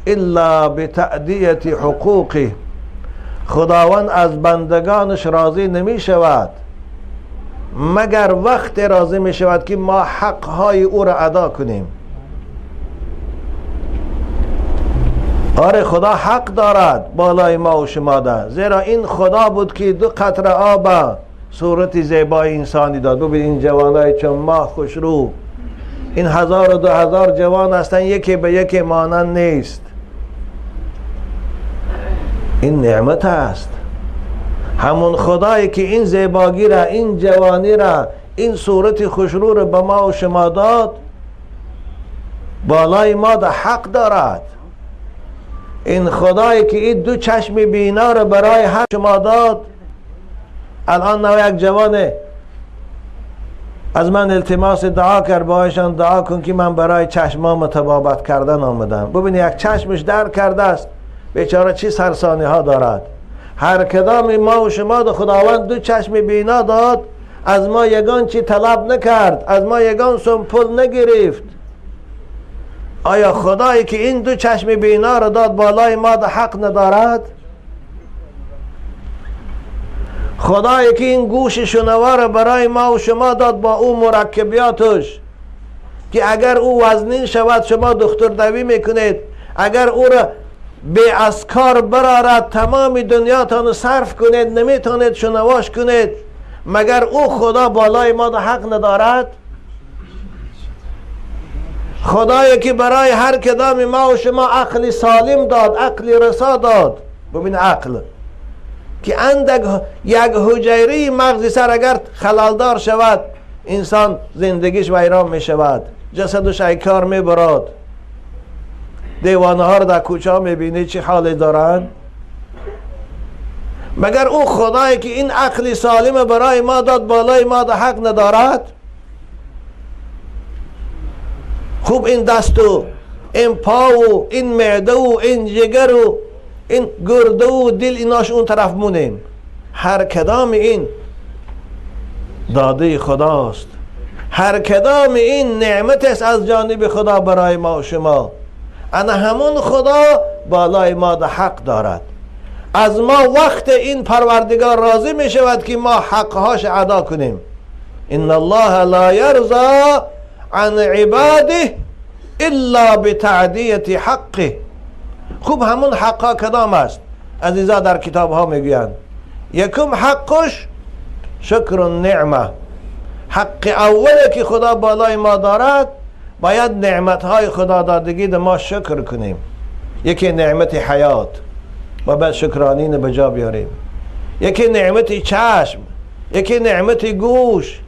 الا بتأدیة حقوقه. خداوند از بندگانش راضی نمی شود مگر وقت راضی می شود که ما حقهای او را ادا کنیم. آره خدا حق دارد بالای ما و شما ده، زیرا این خدا بود که دو قطره آب صورت زیبای انسانی داد. ببین این جوانای چون ماه خوشرو، این 1000 و 2000 جوان هستن، یکی به یکی مانند نیست. این نعمت است. همون خدایی که این زیباگی را، این جوانی را، این صورت خوشرو را به ما و شما داد، بالای ما ده حق دارد. این خدایی که این دو چشم بینا را برای هر شما داد. الان نو یک جوانه از من التماس دعا کرد، باهایشان دعا کن که من برای چشمام تبابت کردن آمدم. ببین یک چشمش در کرده است، بیچاره چی سرسانی ها دارد. هر کدام ما و شما ده خداوند دو چشم بینا داد، از ما یگان چی طلب نکرد، از ما یگان سم پول نگرفت. آیا خدایی که این دو چشم بینا را داد بالای ما ده حق ندارد؟ خدایی که این گوش شنوا را برای ما و شما داد با او مرکبیاتش که اگر او وزنین شود شما دکتر دوی میکنید، اگر او را به از کار برارد تمام دنیاتان صرف کنید نمیتونید شنواش کنید، مگر او خدا بالای ما ده حق ندارد؟ خدایی که برای هر کدام ما و شما عقل سالم داد، عقل رسا داد. ببین عقل که اندک یک حجره مغز سر اگر خلالدار شود انسان زندگیش ویران می شود، جسدش کار می براد. دیوانه ها رو در کوچه ها می بینی چه حالی دارن. مگر او خدایی که این عقل سالم برای ما داد بالای ما ده حق ندارد؟ خوب این دست و این پا و این معده و این جگر و این گرده و دل ایناش اون طرف مونیم. هر کدام این داده خداست، هر کدام این نعمت است از جانب خدا برای ما و شما. انا همون خدا بالای ما ده حق دارد. از ما وقت این پروردگار راضی می شود که ما حقهاش ادا کنیم. ان الله لا یرضی عن عباده الا بتعدیة حقه. خوب همون حقها کدام است؟ عزیزا در کتاب ها میگویند یکم حقش شکر النعمه. حق اولی که خدا بالای ما دارد باید نعمت های خدا دادگی ده ما شکر کنیم. یکی نعمت حیات و بعد شکرانین به جا بیاریم، یکی نعمت چشم، یکی نعمت گوش،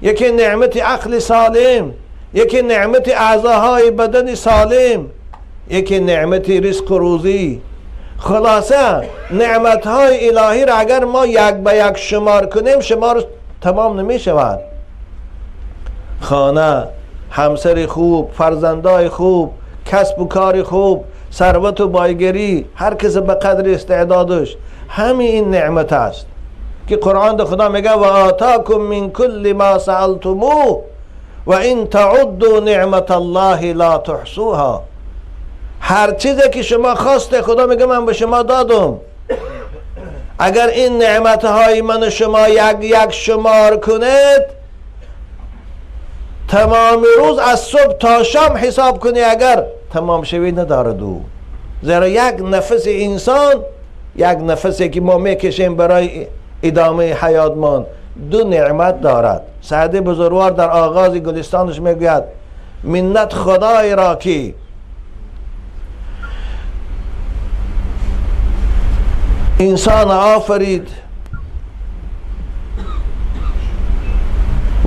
یکی نعمت عقل سالم، یکی نعمت اعضاهای بدن سالم، یکی نعمت رزق و روزی. خلاصه نعمتهای الهی را اگر ما یک به یک شمار کنیم شمار تمام نمی شود. خانه، همسر خوب، فرزندای خوب، کسب و کار خوب، ثروت و بایگری، هر کس به قدر استعدادش، همین این نعمت است که قرآن ده خدا میگه و آتاکم من کل ما سألتموه و این تعدوا نعمت الله لا تحصوها. هر چیزی که شما خواسته خدا میگه من به شما دادم. اگر این نعمتهای من شما یک یک شمار کنید تمام روز از صبح تا شام حساب کنی اگر تمام شوی ندارد او. زیرا یک نفس انسان، یک نفسی که ما میکشیم برای ادامه حیاتمان، دو نعمت دارد. سعدی بزرگوار در آغاز گلستانش میگوید منت خدای را که انسان آفرید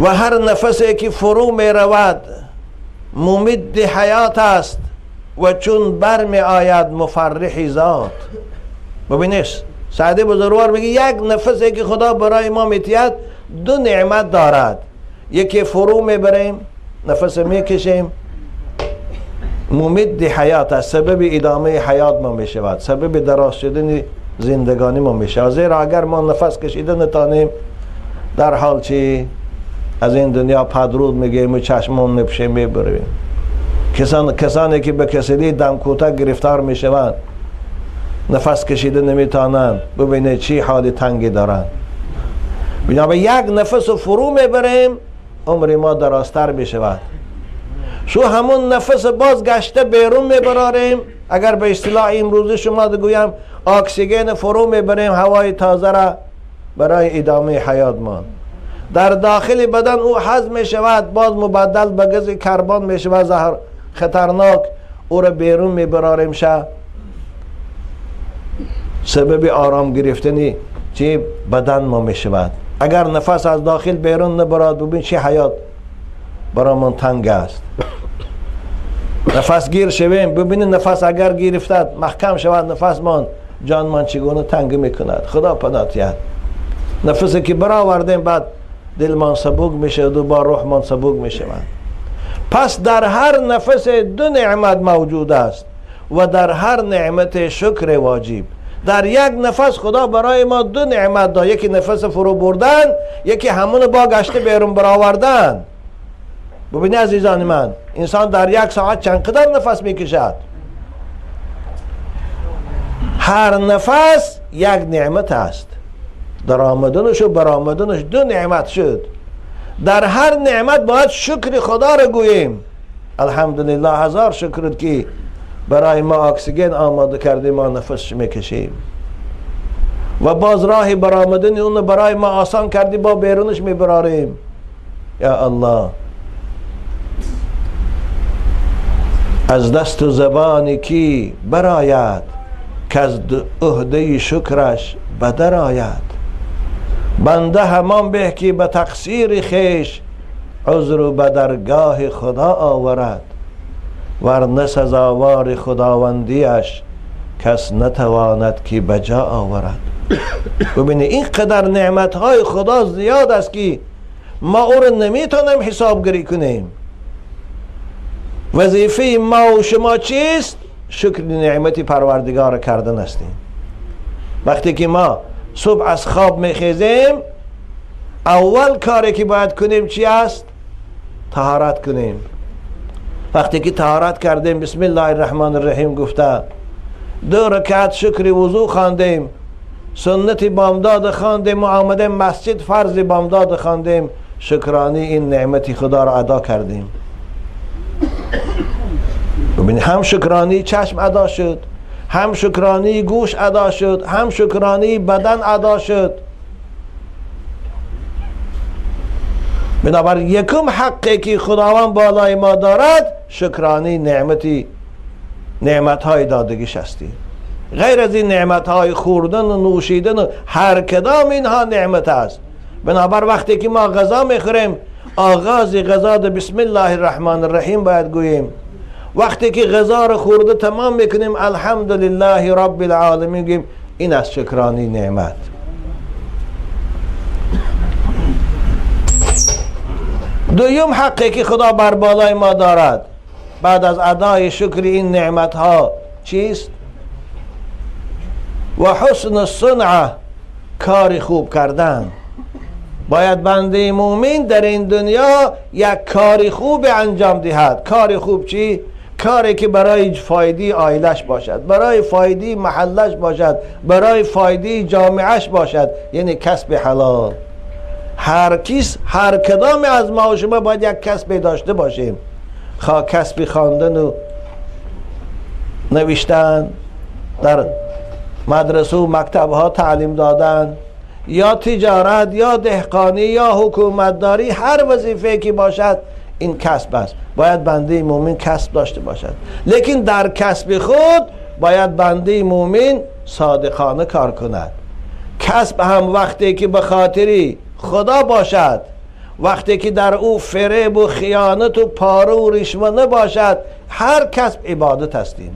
و هر نفسی که فرو می رود ممد حیات است و چون بر می آید مفرح ذات. ببینیش سعدی بزرگوار میگه یک نفسی که خدا برای ما میتید دو نعمت دارد. یکی فرو میبریم، نفس میکشیم، ممد حیات است، سبب ادامه حیات ما میشود، سبب دراز شدن زندگانی ما میشود. زیرا اگر ما نفس کشیده نتانیم در حال چی از این دنیا پدرود میگیم و چشمان میپشه میبریم. کسانی که به کسلی دم کوتاه گرفتار میشوند، نفس کشیده نمیتونند، ببینید چی حال تنگی دارند. بنابراین یک نفس فرو میبریم، عمر ما درازتر میشود. شو همون نفس باز گشته بیرون میبراریم. اگر به اصطلاح امروزی شما بگویم، اکسیژن فرو میبریم، هوای تازه را برای ادامه حیات ما. در داخل بدن او هضم میشود، باز مبدل به گاز کربن میشود، زهر خطرناک، او را بیرون میبراریم. شه سبب آرام گرفتنی چی بدن ما میشود. اگر نفس از داخل بیرون نبراد، ببین چی حیات برایمان تنگ است. نفس گیر شویم، ببینید نفس اگر گرفتد، محکم شود نفس مان، جان من چگونه تنگ میکند. خدا پناه دهد. نفسی که برآوردیم، بعد دلمان سبک میشود و با روحمان سبک میشود. پس در هر نفس دو نعمت موجود است و در هر نعمت شکر واجب. در یک نفس خدا برای ما دو نعمت داد، یکی نفس فرو بردن، یکی همون با گشته بیرون برآوردن. ببینید عزیزان من، انسان در یک ساعت چند قدر نفس میکشد؟ هر نفس یک نعمت است. در آمدنش و برآمدنش دو نعمت شد. در هر نعمت باید شکر خدا را گوییم. الحمدلله، هزار شکر که برای ما اکسیژن آماده کردیم، ما نفس میکشیم و باز راه برآمدن اون برای ما آسان کردی، با بیرونش میبراریم. یا الله، از دست و زبان کی براید که از عهده شکرش بدر آید؟ بنده همان به که به تقصیر خویش عذر به درگاه خدا آورد، ورنه سزاوار خداوندیش کس نتواند که بجا آورد. ببینید، این قدر نعمت های خدا زیاد است که ما او را نمیتونیم حسابگیری کنیم. وظیفه ما و شما چیست؟ شکر نعمت پروردگار کردن هستیم. وقتی که ما صبح از خواب میخیزیم، اول کاری که باید کنیم چی است؟ طهارت کنیم. وقتی که طهارت کردیم، بسم الله الرحمن الرحیم گفته، دو رکعت شکر وضو خواندیم، سنت بامداد خواندیم و آمدیم مسجد، فرض بامداد خواندیم، شکرانی این نعمت خدا را ادا کردیم. ببینید، هم شکرانی چشم ادا شد، هم شکرانی گوش ادا شد، هم شکرانی بدن ادا شد. بنابراین یکم حقی که خداوند بالای ما دارد، شکرانی نعمت های دادگیش هستی. غیر از این نعمت های خوردن و نوشیدن و هر کدام اینها نعمت است. بنابر وقتی که ما غذا میخوریم، آغاز غذا بسم الله الرحمن الرحیم باید گوییم. وقتی که غذا رو خورده تمام میکنیم، الحمد لله رب العالمین گوییم. این از شکرانی نعمت. دویم حقی که خدا بر بالای ما دارد بعد از ادای شکر این نعمت ها چیست؟ و حسن الصنعه، کار خوب کردن. باید بنده مومن در این دنیا یک کار خوب انجام دهد. کار خوب چی؟ کاری که برای فایده عایلش باشد، برای فایده محلش باشد، برای فایده جامعهش باشد، یعنی کسب حلال. هر کس، هر کدام از ما و شما باید یک کسب داشته باشیم، خواه کسب خواندن و نوشتن، در مدرسه و مکتب ها تعلیم دادن، یا تجارت، یا دهقانی، یا حکومتداری، هر وظیفه که باشد این کسب است. باید بنده مومن کسب داشته باشد، لیکن در کسب خود باید بنده مومن صادقانه کار کند. کسب هم وقتی که به خاطری خدا باشد، وقتی که در او فریب و خیانت و پاره و رشوه نباشد، هر کسب عبادت هستیم.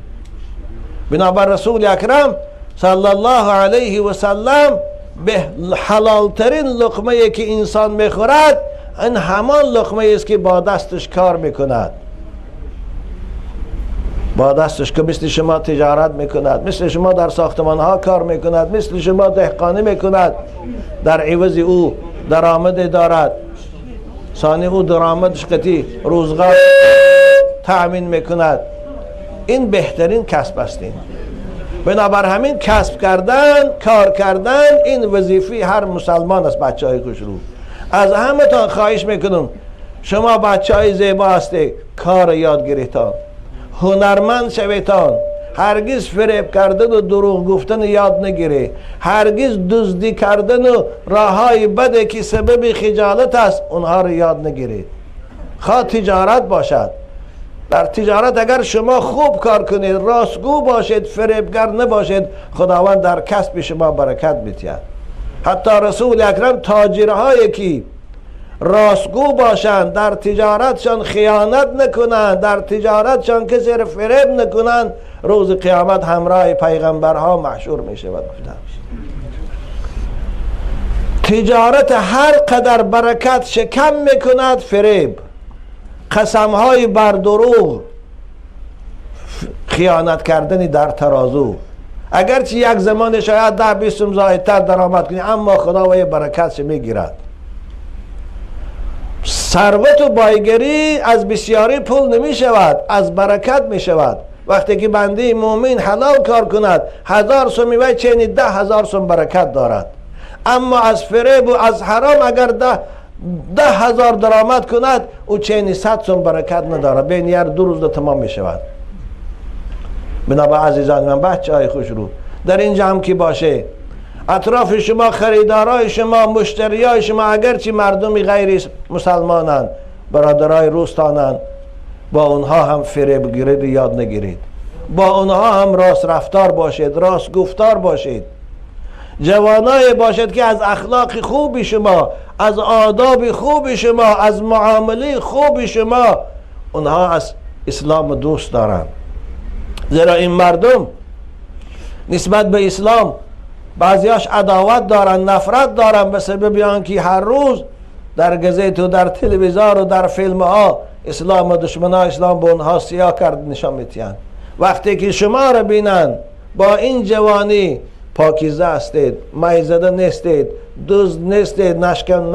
بنابر رسول اکرم صلی الله علیه و سلم به حلالترین لقمه که انسان میخورد، این همان لقمه است که با دستش کار میکند، با دستش که مثل شما تجارت میکند، مثل شما در ساختمان ها کار میکند، مثل شما دهقانی میکند، در عوض او درآمد دارد. ثانی او درآمدش قطعی روزگار تأمین میکند. این بهترین کسب است. این بنابر همین کسب کردن، کار کردن، این وظیفه هر مسلمان است. بچه های خوشرو، از همه تان خواهش میکنم، شما بچه های زیبا هستید، کار یاد گیریتان، هنرمند شویتان، هرگز فریب کردن و دروغ گفتن یاد نگیری، هرگز دزدی کردن و راههای بده که سبب خجالت است اونها رو یاد نگیرید. خواه تجارت باشد، در تجارت اگر شما خوب کار کنید، راستگو باشید، فریبگر نباشید، خداوند در کسب شما برکت می‌دهد. حتی رسول اکرم تاجرهایی که راستگو باشند، در تجارتشان خیانت نکنند، در تجارتشان کسی را فریب نکنند، روز قیامت همراه پیغمبرها محشور می شود. گفتند تجارت هر قدر برکت شکم میکند، فریب، قسمهای بر دروغ، خیانت کردن در ترازو، اگرچه یک زمان شاید 10-20 زایدتر درآمد کنی، اما خدا و برکتش میگیرد. ثروت و بایگری از بسیاری پول نمی شود، از برکت می شود. وقتی که بنده مؤمن حلال کار کند، 1000 سومی و چنین 10,000 سوم برکت دارد. اما از فریب و از حرام اگر 10,000 درآمد کند، او چنین 100 سوم برکت ندارد، بین یار 2 روز تمام می شود. بنابر عزیزان من، بچه های خوش رو، در اینجا هم که باشه، اطراف شما، خریدارای شما، مشتریای شما، اگرچه مردمی غیر مسلمانند، برادرای روستانند، با اونها هم فریب گیری یاد نگیرید، با اونها هم راست رفتار باشید، راست گفتار باشید، جوانای باشد که از اخلاق خوب شما، از آداب خوب شما، از معامله خوب شما، اونها از اسلام دوست دارند. زیرا این مردم نسبت به اسلام بعضیاش عداوت دارن، نفرت دارن، به سبب آنکه هر روز در گزیت و در تلویزیون و در فیلم ها اسلام و دشمنان اسلام به اونها سیاه کرد نشان میتین. وقتی که شما را بینن با این جوانی پاکیزه هستید، میزده نیستید، دزد نیستید،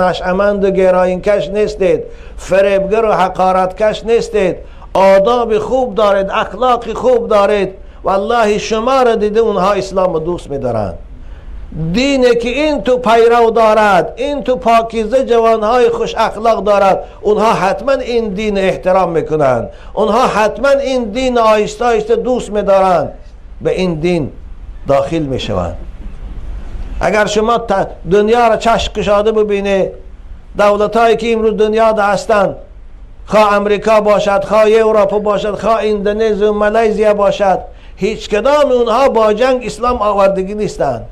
نشأمند و گرایینکش نیستید، فریبگر و حقارتکش نیستید، آداب خوب دارید، اخلاق خوب دارید، والله شما را دیده اونها اسلام دوست میدارند. دینی که این تو پیرو دارد، این تو پاکیزه جوانهای خوش اخلاق دارد، اونها حتما این دین احترام میکنند، اونها حتما این دین آهسته آهسته دوست میدارند، به این دین داخل میشوند. اگر شما دنیا را چشم کشاده ببینه، دولتهایی که امروز دنیا ده هستند، خواه امریکا باشد، خواه اروپا باشد، خواه اندونزی و مالزیا باشد، هیچ کدام اونها با جنگ اسلام آوردگی نیستند.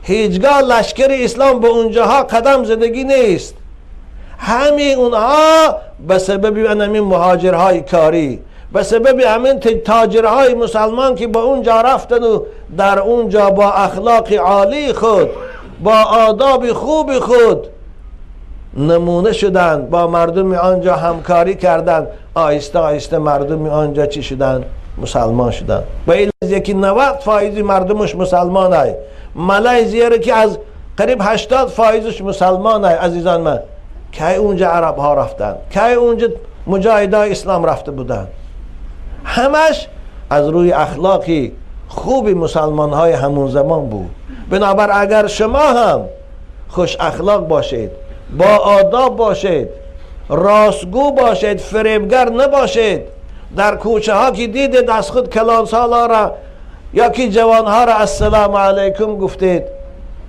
هیچگاه لشکر اسلام به اونجاها قدم زدگی نیست. همین اونها به سبب همین مهاجرهای کاری، به سبب همین تاجرهای مسلمان که با اونجا رفتن و در اونجا با اخلاق عالی خود، با آداب خوب خود نمونه شدن، با مردم آنجا همکاری کردن، آهسته آهسته مردم آنجا چی شدن؟ مسلمان شدن. و این یکی 90% مردمش مسلمان های. مالزیا رو که از قریب 80% مسلمان های. عزیزان من، کی اونجا عرب ها رفتن، کی اونجا مجاهدای اسلام رفته بودن؟ همش از روی اخلاقی خوب مسلمان های همون زمان بود. بنابر اگر شما هم خوش اخلاق باشید، با آداب باشید، راستگو باشید، فریبگر نباشید، در کوچه ها که دیدید از خود کلانسالا را یا که جوانها را السلام علیکم گفتید،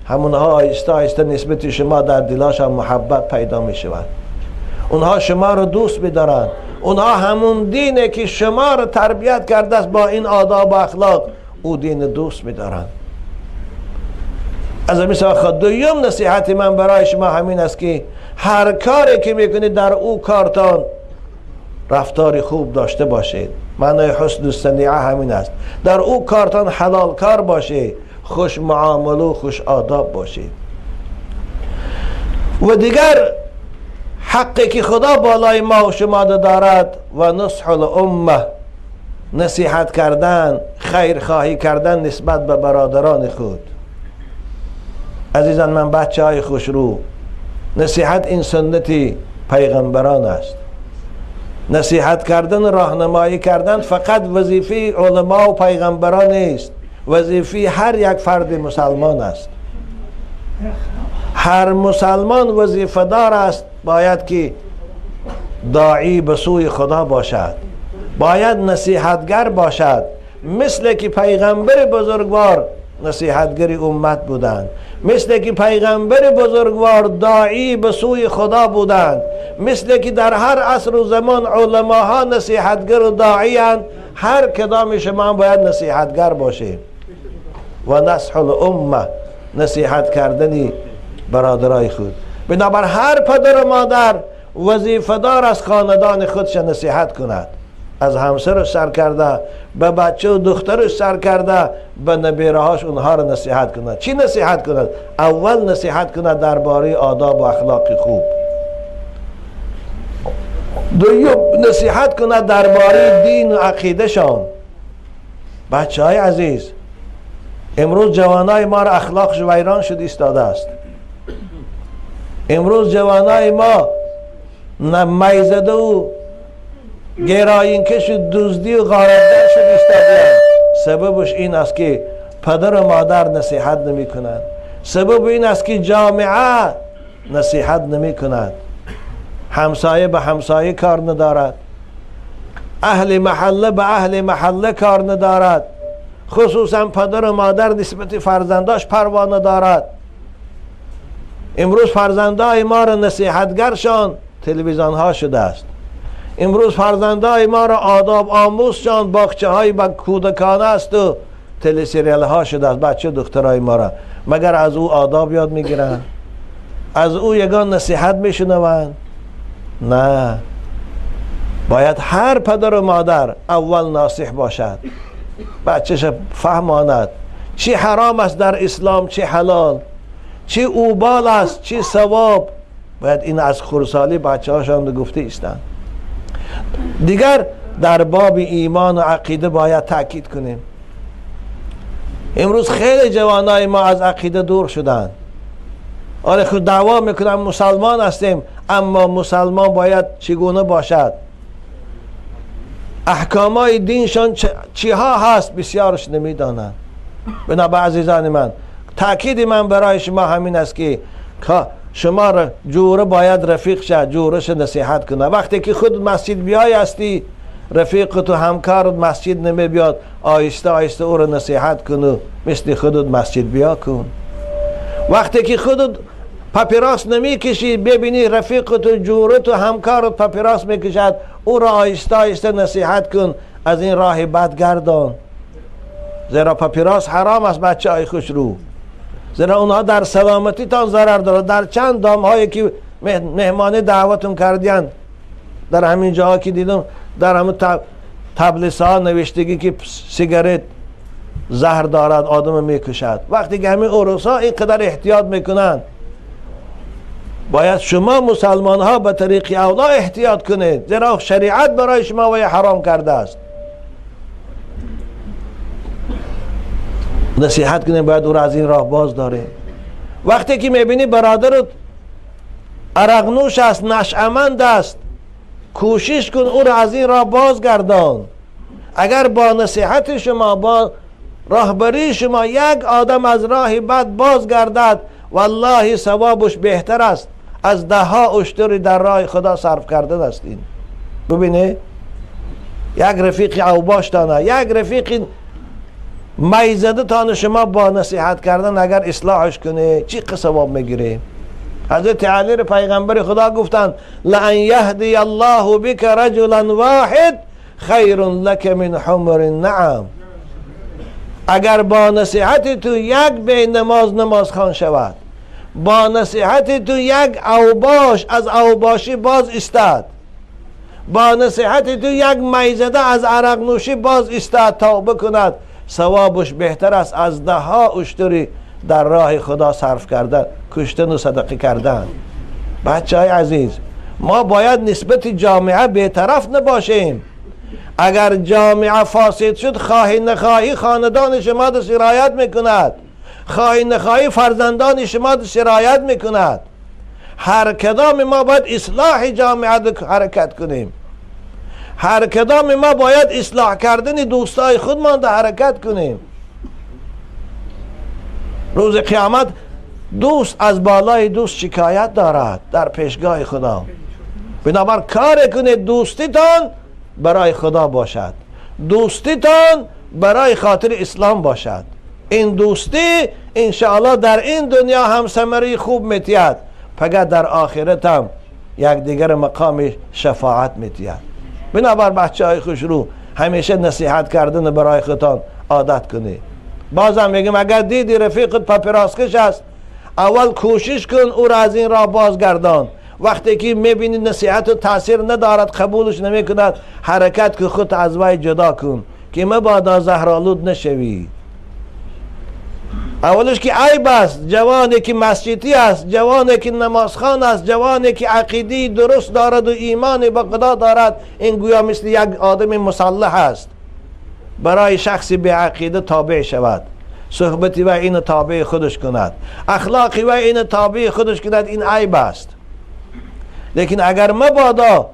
همونها آهسته آهسته نسبت شما در دلاشان محبت پیدا می شود. اونها شما را دوست می‌دارند. اونها همون دینه که شما را تربیت کرده است با این آداب و اخلاق، او دین دوست می‌دارند. از همین سبب دویم نصیحت من برای شما همین است که هر کاری که میکنید در او کارتان رفتار خوب داشته باشید. معنای حسن الصنیعه همین است. در او کارتان حلال کار باشید، خوش معامله و خوش آداب باشید. و دیگر حقی که خدا بالای ما و شما دارد و نصح الامه، نصیحت کردن، خیرخواهی کردن نسبت به برادران خود. عزیزان من، بچه های خوشرو، نصیحت این سنت پیغمبران است. نصیحت کردن، راهنمایی کردن فقط وظیفه علما و پیغمبران نیست، وظیفه هر یک فرد مسلمان است. هر مسلمان وظیفه دار است، باید که داعی به سوی خدا باشد، باید نصیحتگر باشد، مثل که پیغمبر بزرگوار نصیحتگر امت بودند، مثل که پیغمبر بزرگوار داعی به سوی خدا بودند، مثل که در هر عصر و زمان علماها نصیحتگر و داعی اند، هر کدام شما باید نصیحتگر باشیم. و نصح الامه، نصیحت کردنی برادرای خود. بنابر هر پدر و مادر وظیفه دار از خاندان خودش نصیحت کند، از همسرش سر کرده به بچه و دخترش سر کرده به نبیرهاش، اونها را نصیحت کند. چی نصیحت کند؟ اول نصیحت کند درباره آداب و اخلاق خوب، دوم نصیحت کند درباره دین و عقیده شان. بچه های عزیز، امروز جوانای ما را اخلاقش ویران شد ایستاده است. امروز جوانای ما میزده و گرایینکش و دزدی و غارتگر شد ایستاده. سببش این است که پدر و مادر نصیحت نمی کنند. سبب این است که جامعه نصیحت نمی کند. همسایه به همسایه کار ندارد، اهل محله به اهل محله کار ندارد، خصوصا پدر و مادر نسبت فرزنداش پروا ندارد. امروز فرزندای ما را نصیحتگرشان تلویزیون ها شده است. امروز فرزندای ما را آداب آموزشان باغچه های با کودکانه است و تلسریال ها شده است. بچه دخترای ما را مگر از او آداب یاد میگیرند؟ از او یگان نصیحت میشنوند؟ نه. باید هر پدر و مادر اول ناصح باشد، بچهش فهماند چی حرام است در اسلام، چی حلال، چی اوبال است، چی ثواب. باید این از خردسالی بچه هاشان گفته ایستند. دیگر در باب ایمان و عقیده باید تاکید کنیم. امروز خیلی جوانای ما از عقیده دور شدند. آره خود دعوا میکنن مسلمان هستیم، اما مسلمان باید چگونه باشد؟ احکامای دینشان چیها هست بسیارش نمیدانند. بنابر عزیزان من، تاکید من برای شما همین است که شما را جوره باید رفیق شد، جورش نصیحت کنه. وقتی که خود مسجد بیای هستی، رفیق تو همکار مسجد نمی بیاد، آهسته آهسته او را نصیحت کنه، مثل خودت مسجد بیا کن. وقتی که خودت پاپیراس نمی کشی، ببینی رفیق تو جوره تو همکارت پاپیراس میکشد، او را آهسته آهسته نصیحت کن، از این راه بد گردان. زیرا پاپیراس حرام است بچه های خوش رو، زیرا اونها در سلامتی تان ضرر داره. در چند دام هایی که مهمانی دعوتون کردین، در همین جاها که دیدم، در همین تبلیس ها نوشتگی که سیگارت زهر دارد، آدم میکشد. وقتی که همین اروسا اینقدر احتیاط میکنن، باید شما مسلمان ها به طریق اولا احتیاط کنید، زیرا شریعت برای شما وی حرام کرده است. نصیحت کنیم، باید او را از این راه باز داریم. وقتی که میبینی برادرت عرق نوش است، نشأمند است، کوشش کن او را از این راه بازگردان. اگر با نصیحت شما، با راهبری شما یک آدم از راه بد بازگردد، والله ثوابش بهتر است از ده ها اشتری در راه خدا صرف کردن است. این ببینه، یک رفیق اوباش دانه، یک رفیق میزده تان شما با نصیحت کردن اگر اصلاحش کنه چی ثواب میگیره؟ حضرت علی پیغمبر خدا گفتند لئن یهدی الله بک رجلا واحد خیر لک من حمر النعم. اگر با نصیحت تو یک به نماز نماز خوان شود، با نصیحت تو یک اوباش از اوباشی باز ایستاد، با نصیحت تو یک میزده از عرق نوشی باز ایستاد، توبه کند، ثوابش بهتر است از ده ها اشتری در راه خدا صرف کردن، کشتن و صدقه کردن. بچه های عزیز، ما باید نسبت جامعه بیطرف نباشیم. اگر جامعه فاسد شد، خواهی نخواهی خاندان شما در سرایت میکند، خواهی نخواهی فرزندان شما در سرایت میکند. هر کدام ما باید اصلاح جامعه حرکت کنیم. هر کدام ما باید اصلاح کردن دوستای خودمان در حرکت کنیم. روز قیامت دوست از بالای دوست شکایت دارد در پیشگاه خدا. بنابر کار کنید دوستیتان برای خدا باشد، دوستیتان برای خاطر اسلام باشد. این دوستی انشاءالله در این دنیا هم ثمره خوب میتید، فقط در آخرت هم یک دیگر مقام شفاعت میتید. بنابر بچه های خوشرو همیشه نصیحت کردن برای خودتان عادت کنید. بازم میگم اگر دیدی رفیقت پاپیراسکش است، اول کوشش کن او را از این راه بازگردان. وقتی که میبینی نصیحت و تاثیر ندارد، قبولش نمیکند، حرکت که خود از وی جدا کن که مبادا زهرآلود نشوی. اولش که عیب است جوانی که مسجدی است، جوانی که نمازخوان است، جوانی که عقیده درست دارد و ایمان به خدا دارد، این گویا مثل یک آدم مسلح است، برای شخصی به عقیده تابع شود، صحبتی و این تابع خودش کند، اخلاقی و این تابع خودش کند، این عیب است. لیکن اگر مبادا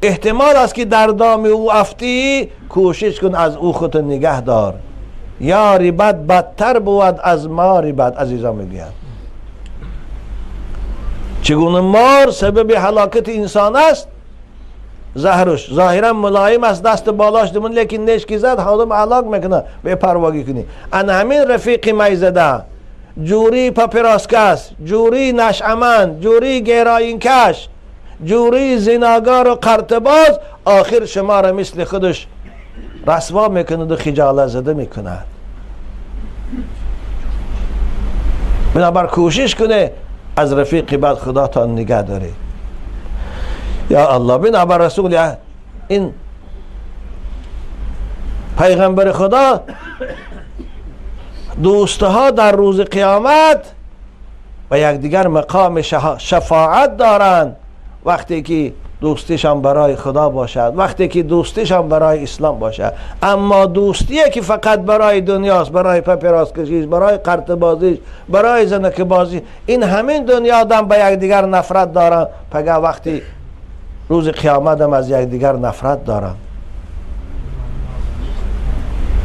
احتمال است که در دام او افتی، کوشش کن از او خود نگه دار. یاری بد بدتر بود از ماری بد. عزیزان میگویند چگونه مار سبب هلاکت انسان است، زهرش ظاهرا ملایم است، دست بالاش دمون، لیکن نیش که زد آدم هلاک میکنه، به پرواگی کنی. ان همین رفیق می زده، جوری پاپیراسکس، جوری نشعمند، جوری گراینکش، جوری زناگار و قرتباز، آخر شما را مثل خودش رسوا میکند و خجالت زده میکند. بنابر کوشش کنه از رفیق بد خدا تا نگه داره. یا الله. بنابر رسول این پیغمبر خدا دوستها در روز قیامت و یکدیگر مقام شفاعت دارند. وقتی که دوستیشان برای خدا باشد، وقتی که دوستیشان برای اسلام باشد. اما دوستیه که فقط برای دنیاست، برای پاپیراس کشیش، برای قرط بازیش، برای زنک بازی، این همین دنیا دم به یکدیگر نفرت دارند، پگه وقتی روز قیامت هم از یکدیگر نفرت دارند.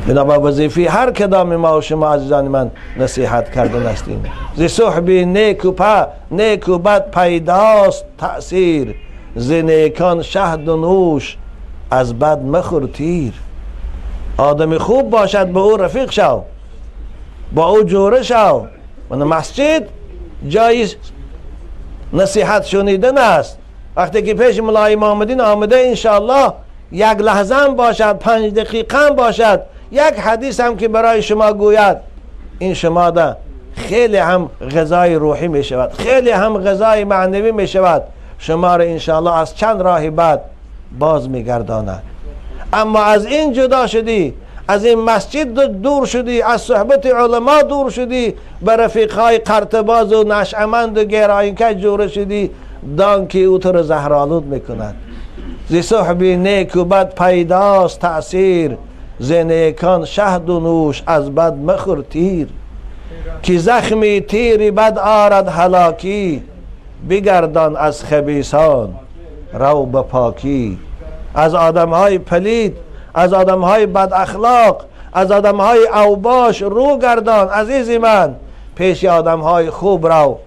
بنابر وظیفه هر کدام ما و شما عزیزان من نصیحت کردن هستیم. ز صحب نیک و نیک و بد پیداست تأثیر، ز نیکان شهد و نوش از بد مخور تیر. آدم خوب باشد با او رفیق شو، با او جوره شو. من مسجد جای نصیحت شنیدن است. وقتی که پیش ملا امام الدین آمده، انشاءالله یک لحظه هم باشد، 5 دقیقه هم باشد، یک حدیث هم که برای شما گوید، این شما ده خیلی هم غذای روحی می شود، خیلی هم غذای معنوی می شود، شما را انشاءالله از چند راه بعد باز می گرداند. اما از این جدا شدی، از این مسجد دور شدی، از صحبت علما دور شدی، به رفیقهای قرتباز و نشعمند و گراینکش جور شدی، دان که او تو را زهرآلود میکند. ز صحب نیک و بد پیداست تأثیر، ز نیکان شهد و نوش از بد مخور تیر. که زخمی تیر بد آرد هلاکی، بگردان از خبیثان رو به پاکی. از آدمهای پلید، از آدمهای بد اخلاق، از آدمهای اوباش رو گردان. عزیز من، پیش آدمهای خوب رو،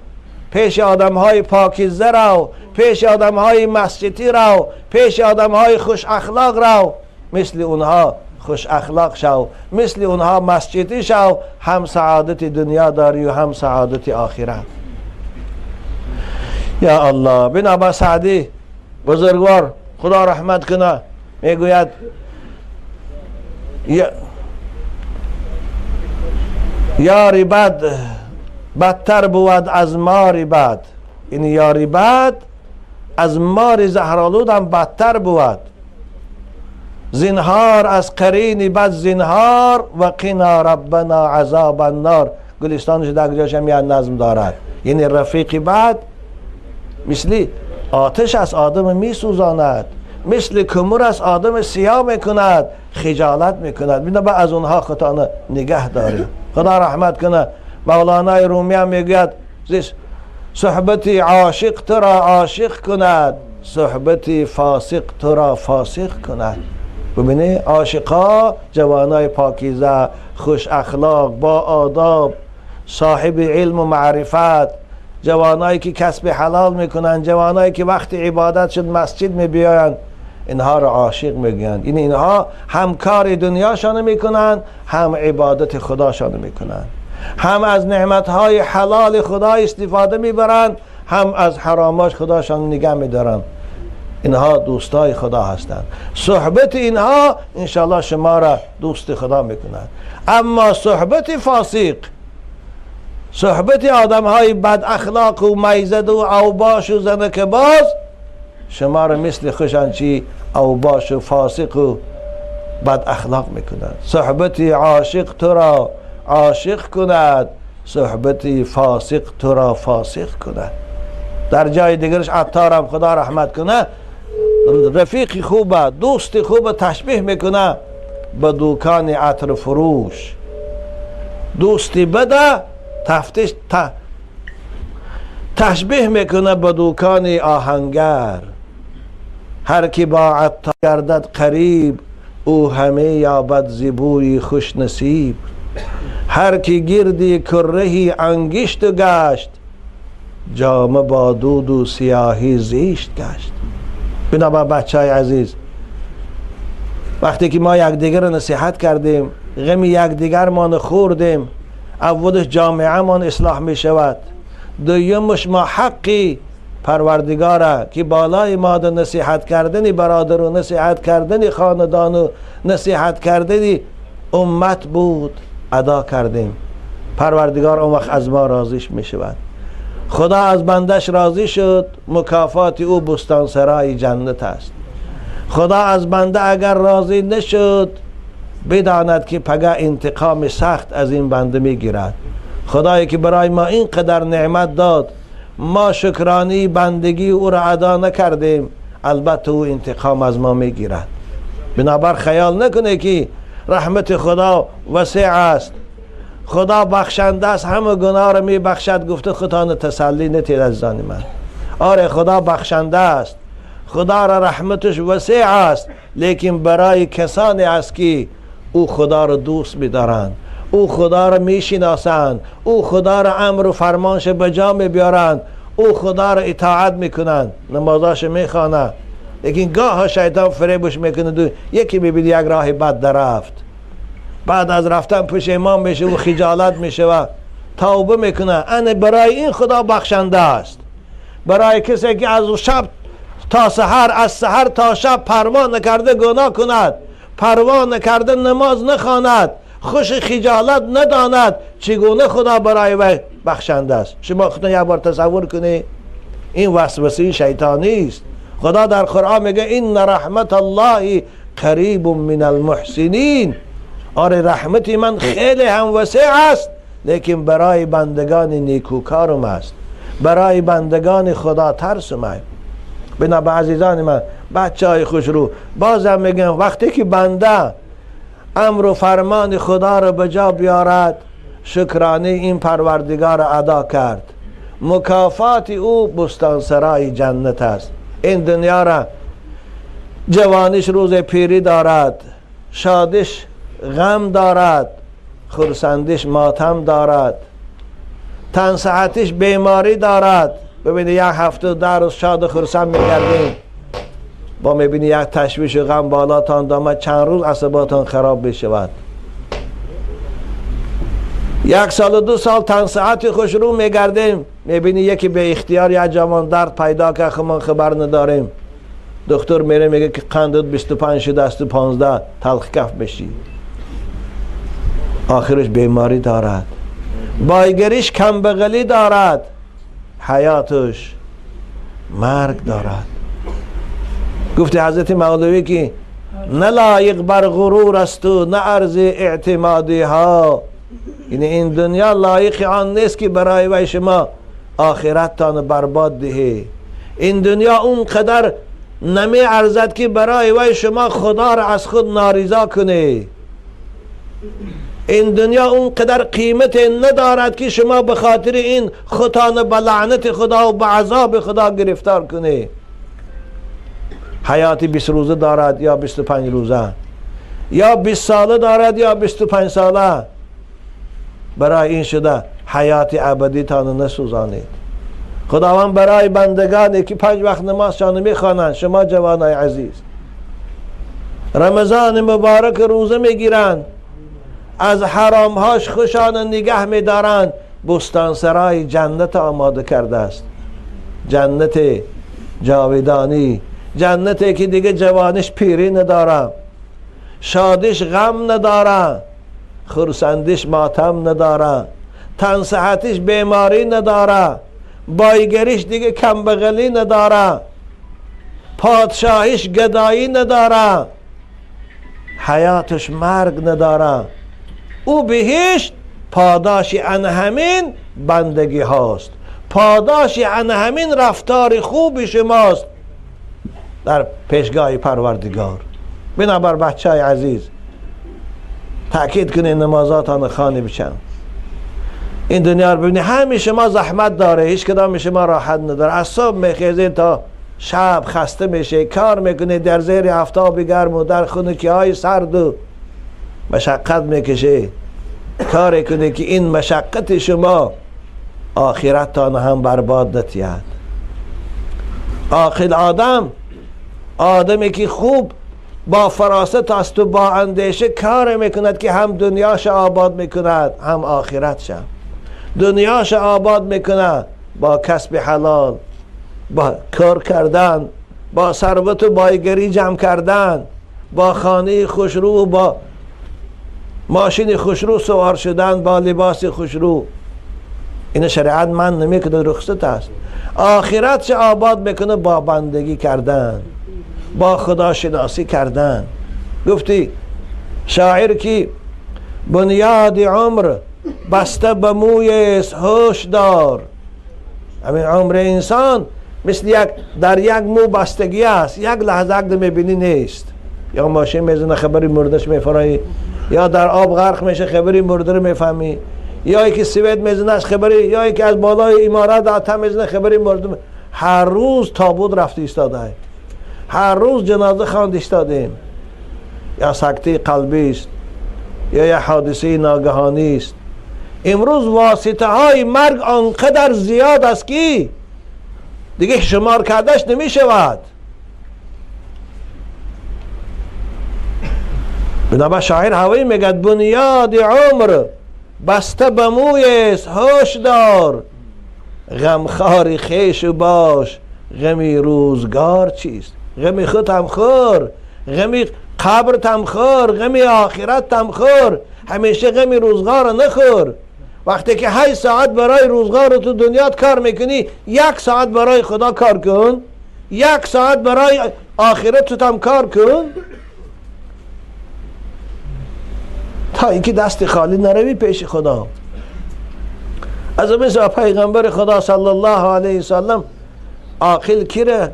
پیش آدمهای پاکیزه رو، پیش آدمهای مسجدی رو، پیش آدمهای خوش اخلاق رو. مثل اونها خوش اخلاق شو، مثل اونها مسجدی شو، هم سعادت دنیا داری و هم سعادت آخرت. یا الله. بنابر سعدی بزرگوار خدا رحمت کنه میگوید یاری بد بدتر بود از ماری بد. این یاری بد از مار زهرآلود هم بدتر بود. زنهار از قرین بد زنهار، و قنا ربنا عذاب النار. گلستانش در جاش هم یه نظم دارد. یعنی رفیق بد مثل آتش از آدم میسوزاند، مثل کمر از آدم سیاه میکند، خجالت میکند. بنا از اونها خودتان نگه دارید. خدا رحمت کنه مولانا رومی هم میگوید صحبت عاشق تو را عاشق کند، صحبت فاسق تو را فاسق کند. ببینی عاشقا جوانای پاکیزه، خوش اخلاق، با آداب، صاحب علم و معرفت، جوانایی که کسب حلال میکنن، جوانایی که وقت عبادت شد مسجد میبیایند، اینها را عاشق میگن. اینها هم کار دنیاشان میکنن، هم عبادت خداشان میکنن، هم از نعمتهای حلال خدا استفاده میبرند، هم از حراماش خداشان نگه میدارند. اینها دوستای خدا هستند. صحبت اینها انشالله شما را دوست خدا میکنند. اما صحبت فاسق، صحبت آدم های بد اخلاق و میزد و اوباش و زنک باز، شما را مثل خوشان چی اوباش و فاسق و بد اخلاق میکنند. صحبت عاشق تو را عاشق کند، صحبت فاسق تو را فاسق کند. در جای دیگرش عطارم خدا رحمت کنه، رفیق خوبه، دوست خوبه تشبیه میکنه به دوکان عطر فروش. دوستی بده تفتیش تشبیه میکنه به دوکان آهنگر. هر کی با عطار گردد قریب، او همه یابد زیبوی خوش نصیب. هر کی گردی کرهی انگشت گشت، جامه با دود و سیاهی زیشت گشت. بنابر بچه های عزیز، وقتی که ما یکدیگر را نصیحت کردیم، غم یکدیگر مان خوردیم، اولش جامعه مان اصلاح می شود، دویمش ما حقی پروردگاره که بالای ما در نصیحت کردن برادر و نصیحت کردن خاندان و نصیحت کردن امت بود ادا کردیم. پروردگار اون وقت از ما راضیش می شود. خدا از بندش راضی شد، مکافات او بستان سرای جنت است. خدا از بنده اگر راضی نشد، بداند که پگه انتقام سخت از این بنده میگیرد. خدایی که برای ما اینقدر نعمت داد، ما شکرانی بندگی او را ادا نکردیم، البته او انتقام از ما میگیرد. بنابر خیال نکنه که رحمت خدا وسیع است، خدا بخشنده است، همه گناه را میبخشد، گفته خودتان تسلی نتید عزیزان من. آره خدا بخشنده است، خدا را رحمتش وسیع است، لیکن برای کسانی است که او خدا را دوست می‌دارند، او خدا را میشناسند، او خدا را امر و فرمانش به جا می‌بیارند، او خدا را اطاعت میکنند، نمازاش میخوانند. لیکن گاه شیطان فریبش میکنه، یکی میبینی یک راه بد درفت، بعد از رفتن پشیمان میشه و خجالت میشه و توبه میکنه. انا برای این خدا بخشنده است. برای کسی که از شب تا سحر، از سحر تا شب پروا نکرده گناه کند، پروا نکرده نماز نخواند، خوش خجالت نداند، چگونه خدا برای وی بخشنده است؟ شما خودتون یک بار تصور کنی، این وسوسه شیطانی است. خدا در قرآن میگه ان رحمت الله قریب من المحسنین. آره رحمت من خیلی هم وسیع است، لیکن برای بندگان نیکوکارم است، برای بندگان خدا ترسم است. بنابر عزیزان من، بچه های خوش رو، بازم میگم وقتی که بنده امر و فرمان خدا را به جا بیارد، شکرانه این پروردگار را ادا کرد، مکافات او بستانسرای جنت است. این دنیا را جوانش روز پیری دارد، شادش غم دارد، خرسندش ماتم دارد، تن صحتش بیماری دارد. ببینید یک هفته 10 روز شاد و خرسند میگردیم، با میبینی یک تشویش و غم بالاتان دامد، چند روز عصباتان خراب بشود. 1 سال و 2 سال تن صحت خوش رو میگردیم، میبینی یکی به اختیار یک جوان درد پیدا که خمان خبر نداریم، دکتر میره میگه که قندت 25 شده است و 15، تلخ کف بشی. آخرش بیماری دارد، بایگریش کم بغلی دارد، حیاتش مرگ دارد. گفت حضرت مولوی که نه لایق بر غرور است و نه عرض اعتمادی ها. یعنی این دنیا لایق آن نیست که برای وی شما آخرتتان برباد دهی. این دنیا اونقدر نمی ارزد که برای وی شما خدا را از خود ناریزا کنی. این دنیا اونقدر قیمت ندارد که شما به خاطر این خودتان به لعنت خدا و به عذاب خدا گرفتار کنی. حیاتی 20 روزه دارد یا 25 روزه، یا 20 ساله دارد یا 25 ساله. برای این شده حیات ابدی تان نسوزانید. خداوند برای بندگانی که 5 وقت نمازشان میخوانند، شما جوانای عزیز رمضان مبارک روزه میگیرند، از حرامهاش خوشان نگه میدارند، بستانسرای جنت آماده کرده است. جنت جاودانی، جنتی که دیگه جوانش پیری نداره، شادیش غم نداره، خرسندیش ماتم نداره، تن صحتش بیماری نداره، بایگریش دیگه کمبغلی نداره، پادشاهیش گدایی نداره، حیاتش مرگ نداره. او بهشت پاداش ان همین بندگی هاست، پاداش ان همین رفتار خوب شماست در پیشگاه پروردگار. بنابر بچه های عزیز تأکید کنید نمازاتان خانه بچن. این دنیا رو ببینید، همه شما زحمت داره، هیچ کدام شما راحت نداره. از صبح میخیزید تا شب خسته میشه، کار میکنید در زیر آفتاب گرم و در خنکی های سرد و مشقت میکشه. کار کنید که این مشقت شما آخرتتان هم برباد نتید. عاقل آدم، آدمی که خوب با فراست است و با اندیشه کار میکند که هم دنیاش آباد میکند هم آخرتش. دنیاش آباد میکند با کسب حلال، با کار کردن، با ثروت و بایگری جمع کردن، با خانه خوشرو، با ماشین خوشرو سوار شدن، با لباس خوشرو. این شریعت من نمیکنه، رخصت است. آخرتش آباد میکنه با بندگی کردن، با خداشناسی کردن. گفتی شاعر که بنیاد عمر بسته به موی است هوش دار. همین عمر انسان مثل یک در یک مو بستگی است، یک لحظه اگه میبینی نیست. یا ماشین میزنه خبری مردش میفرایی، یا در آب غرق میشه خبری مرده رو میفهمی، یا یکی سوید میزنه از خبری، یا یکی از بالای عمارت آتم میزنه خبری مرده. هر روز تابوت رفته ایستاده، هر روز جنازه خواند ایستادیم. یا سکته قلبی است، یا یه حادثه ناگهانی است. امروز واسطه های مرگ آنقدر زیاد است که دیگه شمار کردش نمی شود. بنابر شاعر هوایی میگد بنیاد عمر بسته به موی است هوش دار، غمخوار خویش باش غمی روزگار چیست. غمی خود هم خور، غمی قبرت هم خور، غمی آخرت هم خور، همیشه غمی روزگار نخور. وقتی که 8 ساعت برای روزگار تو دنیات کار میکنی، 1 ساعت برای خدا کار کن، 1 ساعت برای آخرت هم کار کن، تا اینکه دست خالی نروی پیش خدا. از مثل پیغمبر خدا صلی الله علیه وسلم عاقل کی را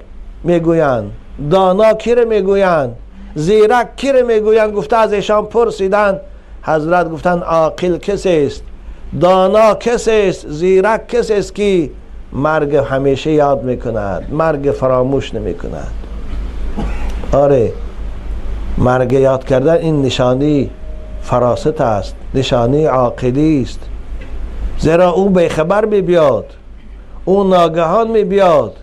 میگویند، دانا کی را میگویند، زیرک کی را میگویند؟ گفته از ایشان پرسیدند، حضرت گفتند عاقل کسی است، دانا کسی است، زیرک کسی است که مرگ همیشه یاد میکند، مرگ فراموش نمیکند. آره، مرگ یاد کردن این نشانی فراست است، نشانی عاقلی است. زیرا او بیخبر می بیاد، او ناگهان می بیاد.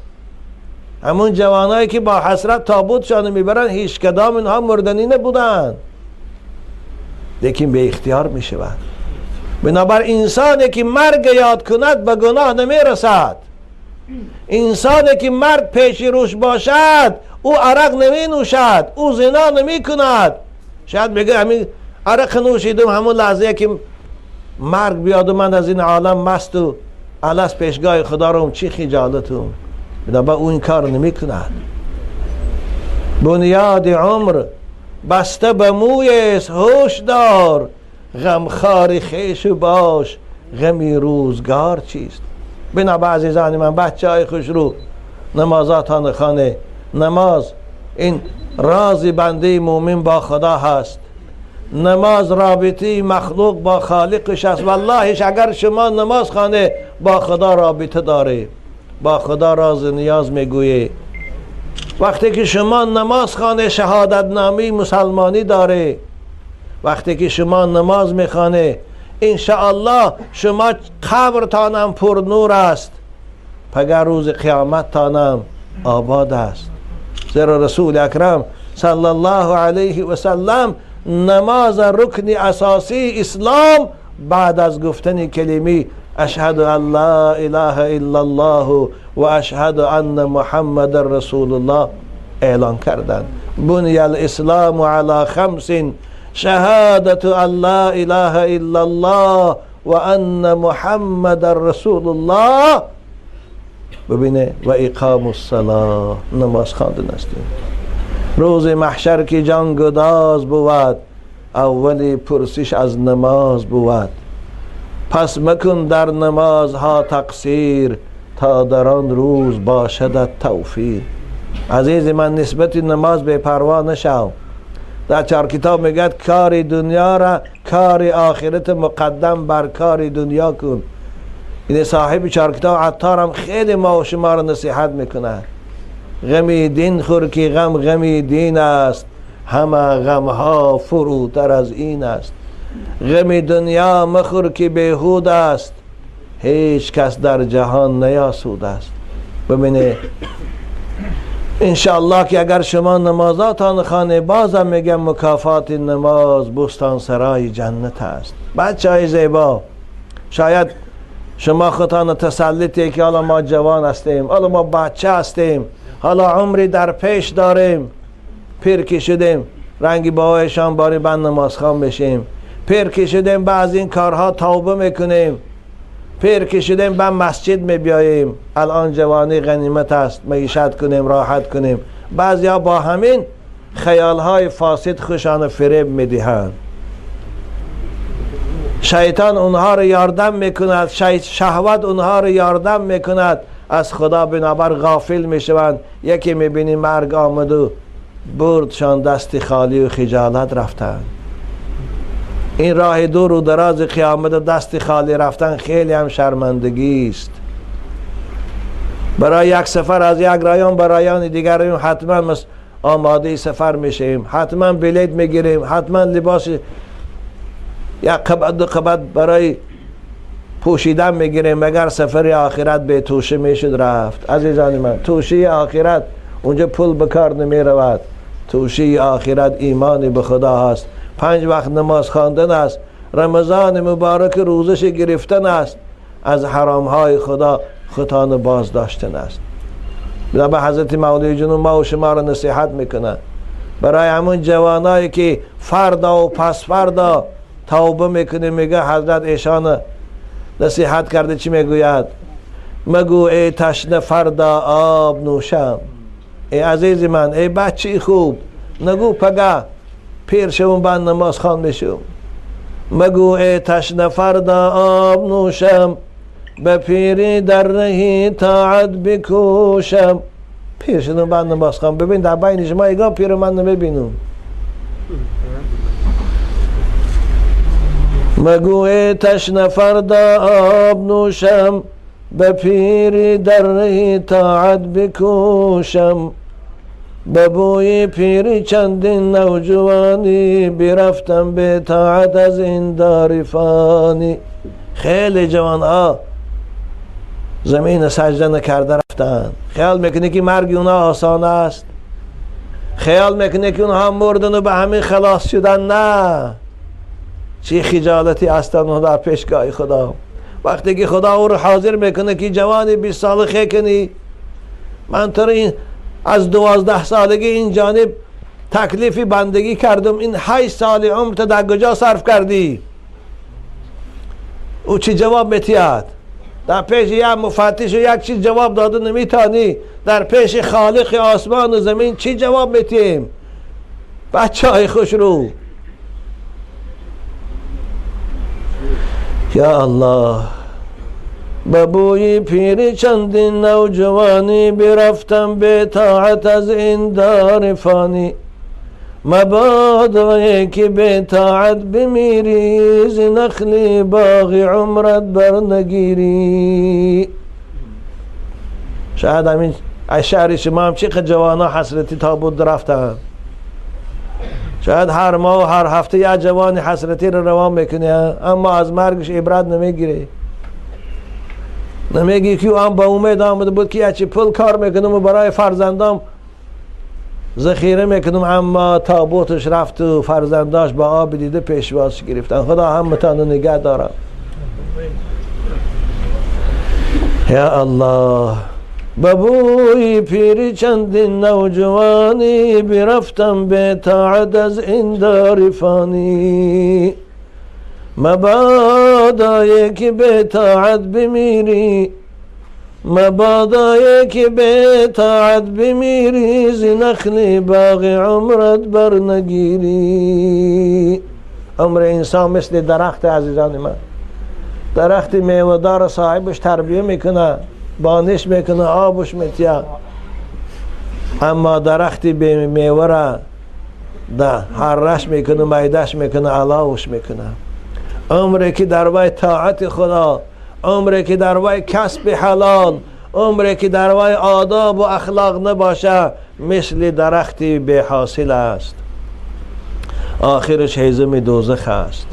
همون جوانایی که با حسرت تابوتشان میبرن، هیچ کدام اینها مردنی نبودن، لیکن به اختیار می شود. بنابر انسانی که مرگ یاد کند به گناه نمی رسد. انسانی که مرگ پیش روش باشد، او عرق نمی نوشد، او زنا نمی کند. شاید میگه همین عرق نوشیدم، همون لحظه که مرگ بیاد و من از این عالم مست و الست پیشگاه خدا رو چی خجالتم. بنابر او این کار نمی کند. بنیاد عمر بسته به موی است هوش دار، غمخوار خویش باش غمی روزگار چیست. بنابر عزیزان من، بچه های خوشرو، نمازاتان خانه. نماز این راز بنده مومن با خدا هست. نماز رابطه مخلوق با خالقش است. والله اگر شما نماز خانه با خدا رابطه داره، با خدا راز نیاز میگویی، وقتی که شما نماز خوانه شهادتنامه مسلمانی داره، وقتی که شما نماز میخوانه انشاءالله شما قبرتانم پر نور است، پگر روز قیامت تانم آباد است. زیرا رسول اکرم صلی الله علیه و سلم نماز رکن اساسی اسلام بعد از گفتن کلمه اشهد ان لا اله الا الله و اشهد ان محمد رسول الله اعلان کردند. بنی الاسلام علی خمس، شهادت ان لا اله الا الله و ان محمد رسول الله. ببینه و اقام الصلاه، نماز خواندن است. روز محشر که جان گداز بود، اولی پرسش از نماز بود. پس مکن در نمازها تقصیر، تا در آن روز باشدت توفیر. عزیز من، نسبت نماز بی پروا نشو. در چهار کتاب میگد کار دنیا را کار آخرت مقدم بر کار دنیا کن. این صاحب چهار کتاب عطار هم خیلی ما و شما را نصیحت میکند. غمی دین خور که غم غمی دین است، همه غمها فروتر از این است. غم دنیا مخور که بیهود است، هیچ کس در جهان نیاسود است. ببینه انشاءالله که اگر شما نمازاتان خانه، بازم میگم مکافات نماز بستان سرای جنت است. بچه های زیبا، شاید شما خودتان تسلی که حالا ما جوان هستیم، حالا ما بچه هستیم، حالا عمری در پیش داریم، پیر که شدیم رنگی باهایشان باری بند نمازخوان بشیم، پیر که شدیم بعض این کارها توبه میکنیم، پیر که شدیم به مسجد میبیاییم. الان جوانی غنیمت است، معیشت کنیم، راحت کنیم. بعضیا با همین خیالهای فاسد خوشان فریب میدهند. شیطان اونها رو یاردم میکند، شهوت اونها رو یاردم میکند، از خدا بنابر غافل میشوند. یکی میبینی مرگ آمد و بردشان دست خالی و خجالت رفتند. این راه دور و دراز قیامت دست خالی رفتن خیلی هم شرمندگی است. برای یک سفر از یک رایان به رایان دیگر حتما آماده سفر میشیم، حتما بلیت میگیریم، حتما لباس یک قبط دو قبط برای پوشیدن میگیریم. مگر سفر آخرت به توشه میشد رفت؟ عزیزان من، توشه آخرت اونجا پول به کار نمیرود. توشه آخرت ایمان به خدا هست، 5 وقت نماز خواندن است، رمضان مبارک روزش گرفتن است، از حرامهای خدا خودتان باز داشتن است. به حضرت مولوی جنون ما و شما را نصیحت میکنه برای همون جوانایی که فردا و پس فردا توبه میکنه، میگه حضرت ایشان نصیحت کرده. چی میگوید؟ مگو ای تشنه فردا آب نوشم. ای عزیز من، ای بچه خوب، نگو پگه پیر شوم بند نماز خوان میشم. مگو ای تشنه فردا آب نوشم، به پیری در رهی طاعت بکوشم. پیر شدم بند نماز خوان. ببین در بین شما ایگاه پیر من نمیبینم. مگو ای تشنه فردا آب نوشم، به پیری در رهی طاعت بکوشم. به بوی پیری چندین نوجوانی، برفتم به طاعت از این دار فانی. خیلی جوان ها زمین سجده نکرده رفتن. خیال میکنه که مرگ اونا آسان است، خیال میکنه که اونها مردن و به همین خلاص شدن. نه، چه خجالتی هستن اونها در پیشگاه خدا. وقتی که خدا او رو حاضر میکنه که جوانی 20 ساله خی کنی، من تو این از 12 سالگی این جانب تکلیف بندگی کردم، این 8 سال عمر تو در کجا صرف کردی؟ او چی جواب میتید؟ در پیش یک مفتش و یک چیز جواب داده نمیتانی، در پیش خالق آسمان و زمین چی جواب میتیم؟ بچه های خوش رو، یا الله. به بوی پیری چندین نوجوانی، برفتم به طاعت از این دار فانی. مبادا که به طاعت بمیری، ز نخل باغ عمرت برنگیری. شاید همین از شهر شما هم چقدر جوانا حسرتی تابوت رفتن. شاید هر ماه و هر هفته یه جوان حسرتی رو روان میکنه، اما از مرگش عبرت نمیگیره. نمیگی که هم با امید آمده بود که چی پول کار میکنم و برای فرزندام ذخیره میکنم، اما تابوتش رفت و فرزنداش با آب دیده پیشواز گرفتن. خدا همتان رو نگه دارم. یا الله. ببوی پیری چندین نوجوانی، برفتم به طاعت از این دار فانی. مبادا یکی به طاعت بمیری، مبادا یکی به طاعت بمیری، ز نخل باغ عمرت بر نگیری. عمر انسان مثل درخت عزیزان من، درخت میوه‌دار صاحبش تربیه میکنه، بانش میکنه، آبش میتیه، اما درخت بی میوه را ده هرش میکنه، میدش میکنه، علاوش میکنه. عمری که در وی طاعت خدا، عمری که در وی کسب حلال، عمری که در وی آداب و اخلاق نباشه، مثل درختی بی حاصل است. آخرش هیزم دوزخ است.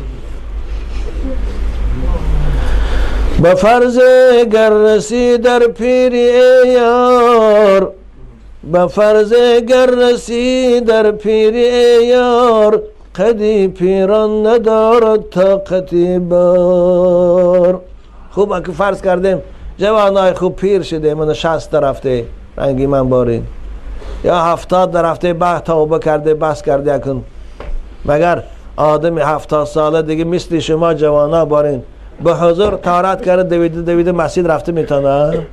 به فرض گر رسی در پیری ای یار، به فرض گر رسی در پیری ای یار، قدی پیران ندارد طاقتی بار. خوب اگه فرض کردیم جوانای خوب پیر شده، من 60 رفته رنگی من بارین، یا 70 رفته، بعد توبه کرده بس کرده اکن. مگر آدم 70 ساله دیگه مثل شما جوانا بارین به حضور طارت کرده دویده دویده مسجد رفته میتونه؟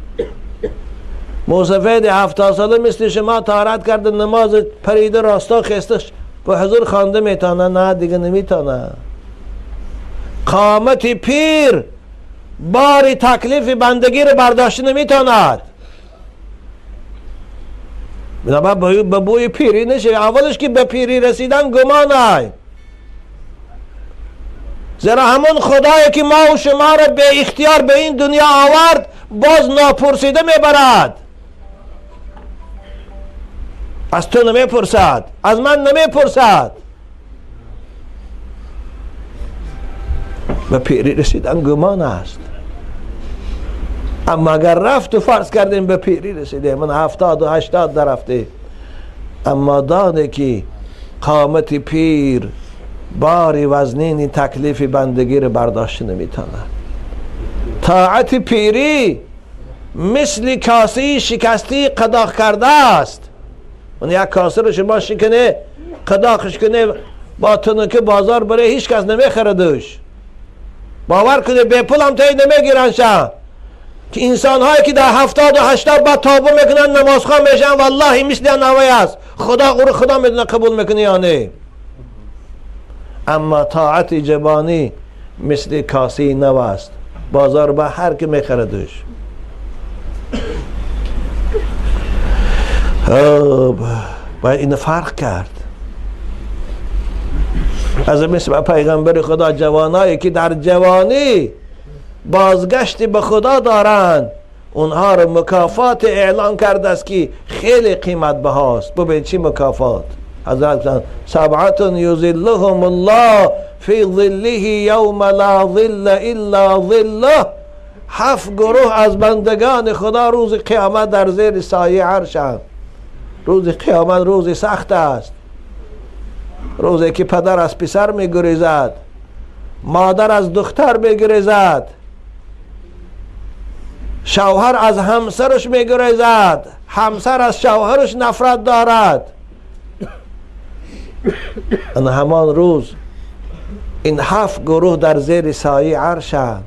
موسفید 70 ساله مثل شما طارت کرده نماز پریده راستا خسته به حضور خوانده میتونه؟ نه دیگه نمیتونه. قامت پیر باری تکلیف بندگی رو برداشته نمیتوند. به بوی پیری نشه. اولش که به پیری رسیدن گمان، زیرا همون خدایی که ما و شما را به اختیار به این دنیا آورد باز ناپرسیده میبرد. از تو نمیپرسد، از من نمیپرسد. به پیری رسیدن گمان است. اما اگر رفت و فرض کردیم به پیری رسیده، من 70 و 80 در رفته، اما دانه که قامت پیر باری وزنین تکلیف بندگی رو برداشت نمیتونه. طاعت پیری مثل کاسه شکستی قداخ کرده است. اون یک کاسه رو شما شکنه قداخش کنه با تنکه بازار بره، هیچ کس نمیخردش. باور کنه به پول هم تایی نمیگیرن شا. که انسان هایی که در 70 و 80 بعد توبه میکنن نمازخوان میشن، والله مثل نوی است. خدا غور خدا میدونه قبول میکنه یا نه. اما طاعت جبانی مثل کاسه نو است، بازار با هر که میخردش. باید این فرق کرد. از مثل پیغمبر خدا جوانایی که در جوانی بازگشت به خدا دارند، اونها رو مکافات اعلان کرده است که خیلی قیمت بهاست. ببین چی مکافات. حضرت سبعة یظلهم الله فی ظله یوم لا ظل الا ظله. 7 گروه از بندگان خدا روز قیامت در زیر سایه عرشند. روز قیامت روز سخت است، روزی که پدر از پسر میگریزد، مادر از دختر میگریزد، شوهر از همسرش میگریزد، همسر از شوهرش نفرت دارد. ان همان روز این 7 گروه در زیر سایه عرشند.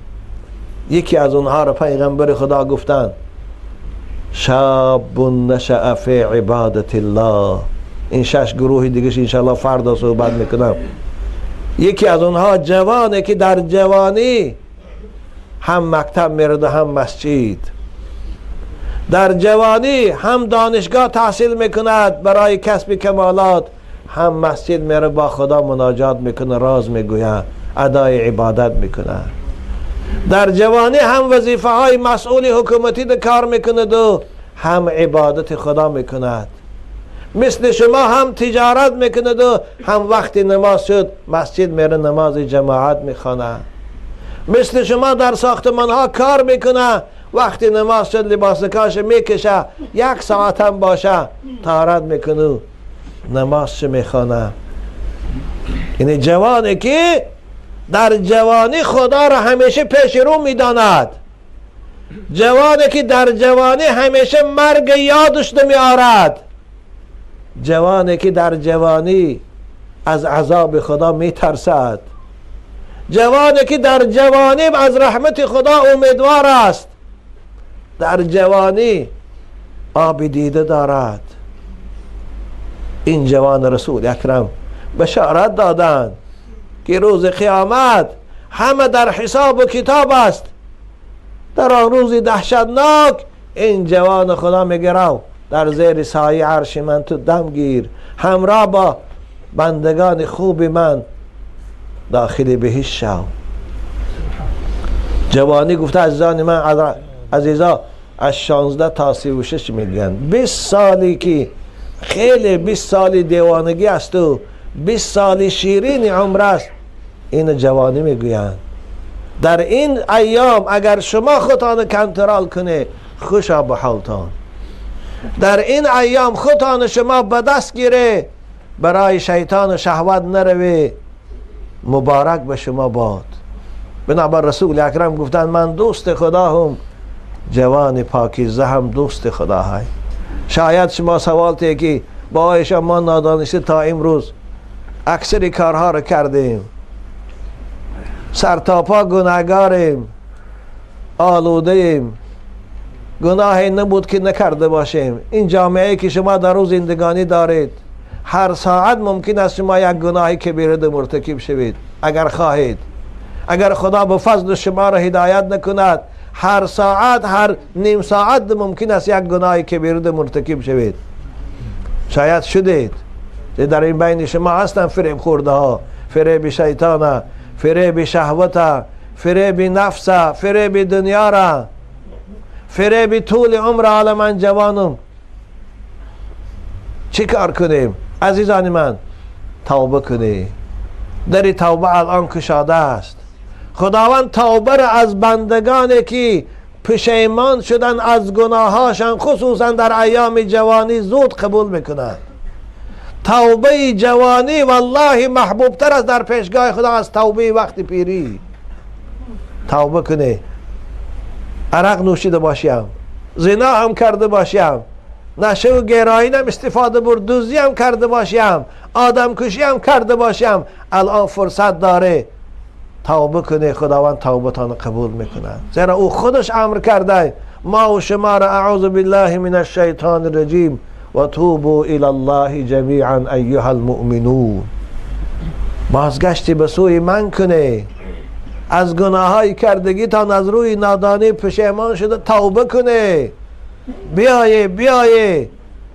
یکی از اونها را پیغمبر خدا گفتند شاب نشأ فی عبادت الله. این 6 گروه دیگه انشاءالله فردا صحبت میکنم. یکی از اونها جوانه که در جوانی هم مکتب میرد هم مسجد، در جوانی هم دانشگاه تحصیل میکند برای کسب کمالات، هم مسجد میره با خدا مناجات میکنه، راز میگوید، ادای عبادت میکنه. در جوانی هم وظیفه های مسئول حکومتی ده کار میکنه و هم عبادت خدا میکند، مثل شما هم تجارت میکند و هم وقت نماز شد مسجد میره نماز جماعت میخوانه، مثل شما در ساختمان ها کار میکنه، وقتی نماز شد لباس کاش میکشه، یک ساعت هم باشه طهارت میکنه نماز میخوانه. یعنی جوانی که در جوانی خدا را همیشه پیش رو میداند، جوانی که در جوانی همیشه مرگ یادش نمیآرد، جوانی که در جوانی از عذاب خدا میترسد، جوانی که در جوانی از رحمت خدا امیدوار است، در جوانی آب دیده دارد. این جوان رسول اکرم بشارت دادند که روز قیامت همه در حساب و کتاب است. در آن روز دهشتناک این جوان خدا میگه رو در زیر سایه عرش من تو دم گیر، همراه با بندگان خوب من داخل بهشت شو. جوانی گفته عزیزان من، عزیزا از 16 تا 36 میگن 20 سالی که خیلی 20 سالی دیوانگی است و 20 سالی شیرین عمر است، این جوانی میگویند. در این ایام اگر شما خودتان کنترل کنه خوشا به حالتان. در این ایام خودتان شما به دست گیره، برای شیطان و شهوت نروی، مبارک به شما باد. بنابر رسول اکرم گفتند من دوست خدا هم، جوان پاکیزه هم دوست خدا های. شاید شما سوال تیه که با آیشا ما نادانسته تا امروز اکثر کارها رو کردیم، سر تا پا گناهگاریم، آلوده ایم، گناهی نبود که نکرده باشیم. این جامعه که شما در روز زندگانی دارید، هر ساعت ممکن است شما یک گناهی کبیره مرتکب شوید اگر خواهید. اگر خدا به فضل شما را هدایت نکند، هر ساعت هر نیم ساعت ممکن است یک گناه کبیره مرتکب شوید. شاید شدید در این بین شما هستن فریب خورده ها، فریب شیطان، فریب شهوت، فریب نفس، فریب دنیا را، فریب طول عمر. حالا من جوانم، چی کار کنیم؟ عزیزان من توبه کنی. در توبه الان کشاده است. خداوند توبه را از بندگانی که پشیمان شدن از گناهاشان خصوصا در ایام جوانی زود قبول میکنند. توبه جوانی والله محبوب تر است در پیشگاه خدا از توبه وقت پیری. توبه کنی، عرق نوشیده باشیم، زنا هم کرده باشیم، نشه و گرایی هم استفاده برد، دزدی هم کرده باشیم، آدم کشی هم کرده باشیم، الان فرصت داره توبه کنه. خداوند توبتان قبول میکنه، زیرا او خودش امر کرده ما و شما را اعوذ بالله من الشیطان الرجیم و توبوا الی الله جمیعا ایها المؤمنون. بازگشتی به سوی من کنه، از گناههای کردگیتان از روی نادانی پشیمان شده توبه کنه، بیایه بیایه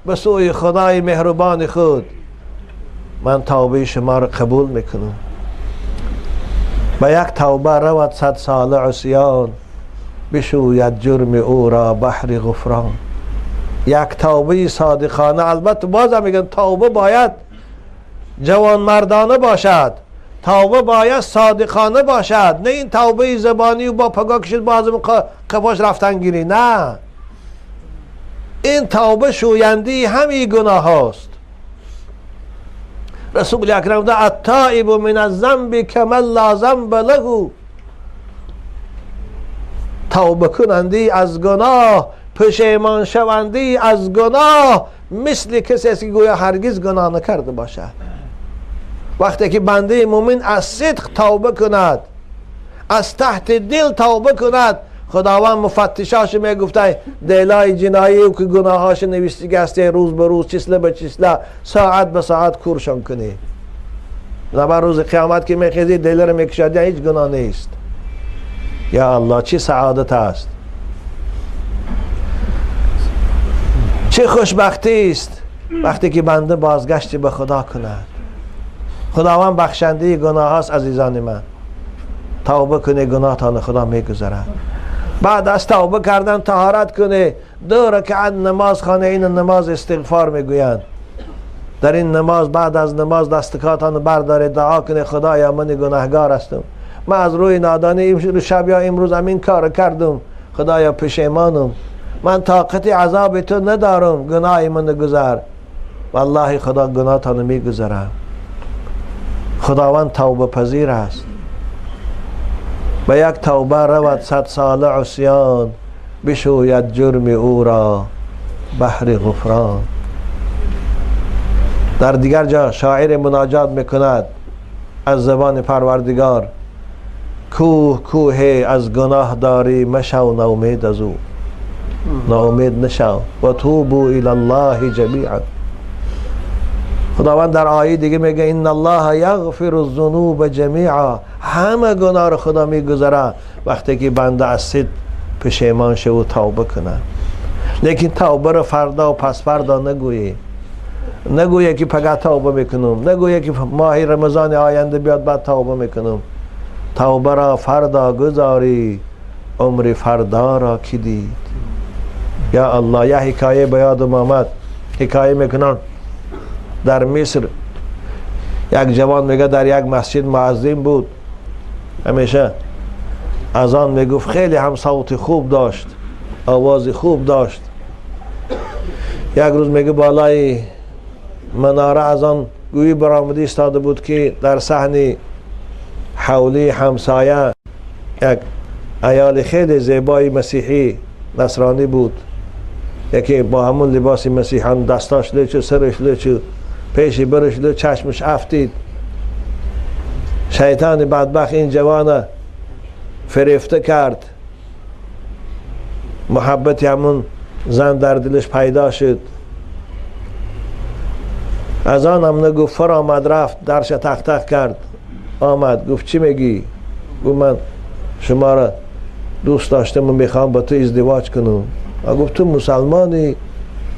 به سوی خدای مهربان خود، من توبه شما را قبول میکنم. به یک توبه رود 100 ساله عصیان، بشوید جرم او را بحر غفران. یک توبه صادقانه. البته بازم میگن توبه باید جوانمردانه باشد، توبه باید صادقانه باشد، نه این توبه زبانی و با پگاه کشید بازم قفاش رفتن گیری، نه، این توبه شوینده همین گناه هاست. رسول اکرم ده التائب من الذنب کمن لا ذنب له. توبه کننده از گناه، پشیمان شونده از گناه، مثل کسی است که گویا هرگز گناه نکرده باشد. وقتی که بنده مومن از صدق توبه کند، از تحت دل توبه کند، خداوند مفتشاش میگفته دلای جنایی او که گناهاش نوشته است روز به روز، چسله به چسله، ساعت به ساعت کورشان کنی. بنابر روز قیامت که میخیزی دل رو میکشادی، هیچ گناه نیست. یا الله چه سعادت است، چه خوشبختی است وقتی که بنده بازگشتی به خدا کند. خداوند بخشنده گناه هاست. عزیزان من توبه کنی، گناهتان خدا میگذرد. بعد از توبه کردن طهارت کنه، 2 رکعت نماز خانه، این نماز استغفار میگویند. در این نماز بعد از نماز دستکاتان برداره، دعا کنه خدایا من گناهگار هستم، من از روی نادانی شب یا امروز همین کار کردم، خدایا پشیمانم، من طاقت عذاب تو ندارم، گناه من گذر. والله خدا گناهتان میگذره. خداوند توبه پذیر است. به یک توبه رود 100 ساله عصیان، بشوید جرم او را بحر غفران. در دیگر جا شاعر مناجات میکند از زبان پروردگار: کوه کوه از گناه داری، مشو ناامید از او، ناامید نشو، و توبوا الی الله جمیعا. خداوند در آیه دیگه میگه ان الله یغفر الذنوب جمیعا، همه گناه رو خدا میگذره وقتی که بنده از صد پشیمان شه و توبه کنه. لیکن توبه رو فردا و پس فردا نگویی، نگویی که پگه توبه میکنم، نگویی که ماه رمضان آینده بیاد بعد توبه میکنم. توبه را فردا گذاری، عمر فردا را کی دید. یا الله. یه حکایه به یادم آمد، حکایه میکنن در مصر یک جوان میگه در یک مسجد معظم بود، همیشه اذان میگفت، خیلی هم صوت خوب داشت، آواز خوب داشت. یک روز میگه بالای مناره اذان گویی برآمده ایستاده بود که در صحن حولی همسایه یک عیال خیلی زیبای مسیحی نصرانی بود، یکی با همون لباس مسیحان، دستاش لچ، سرش لچ، پیش برش لچ، چشمش افتید. شیطان بدبخت این جوان فریفته کرد، محبت همون زن در دلش پیدا شد. از آن هم نگفت، فر آمد رفت درش تق تق کرد، آمد گفت چی میگی؟ گفت من شما را دوست داشتم و میخوام با تو ازدواج کنم. گفت تو مسلمانی،